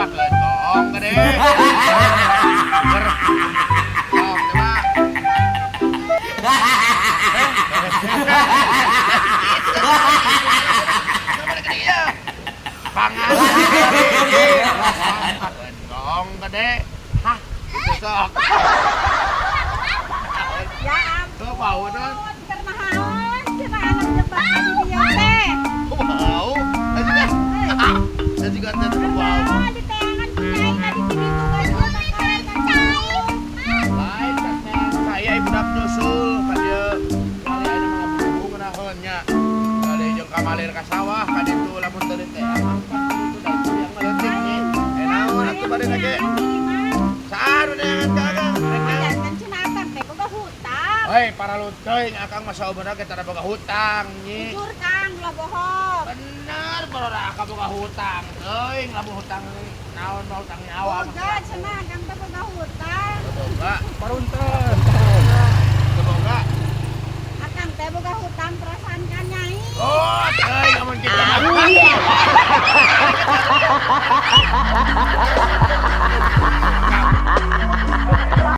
Tembakeun gong gede. Ger. Sok tebak. Pangan. Gong gede. Hah, itu sok. Ya ampun. Tuh bau non. Keur naon? Cenah anak jembatan di dieu teh. Bau. Aja. Saya juga teh bau. Naon diteangan ku nyai tadi ti ditu ka dieu ka cai. Lain saya budak nyusul ka dieu. Kali aya mah ngabubu ngeunaheun nya. Kali jeung kamalir ka sawah ka ditu lamun teu diteangan pan itu da itu yang leutik nya. Eh naon atuh bade ge? Saha nu neangan ka Akang? Rek naon? Kan cenah akang teh boga hutang. Hei, para teuing Akang mah saumurna ge tara boga hutang nyi. Jujur Kang, ulah bohong. Bener, para akang boga hutang. Teuing lamun hutang naon mah hutang nyawa. Boga cenah akang teh boga hutang. Boga, Parunten. teu boga. Akang teh boga hutang perasaan ka nyai. Oh, teuing lamun kitu mah.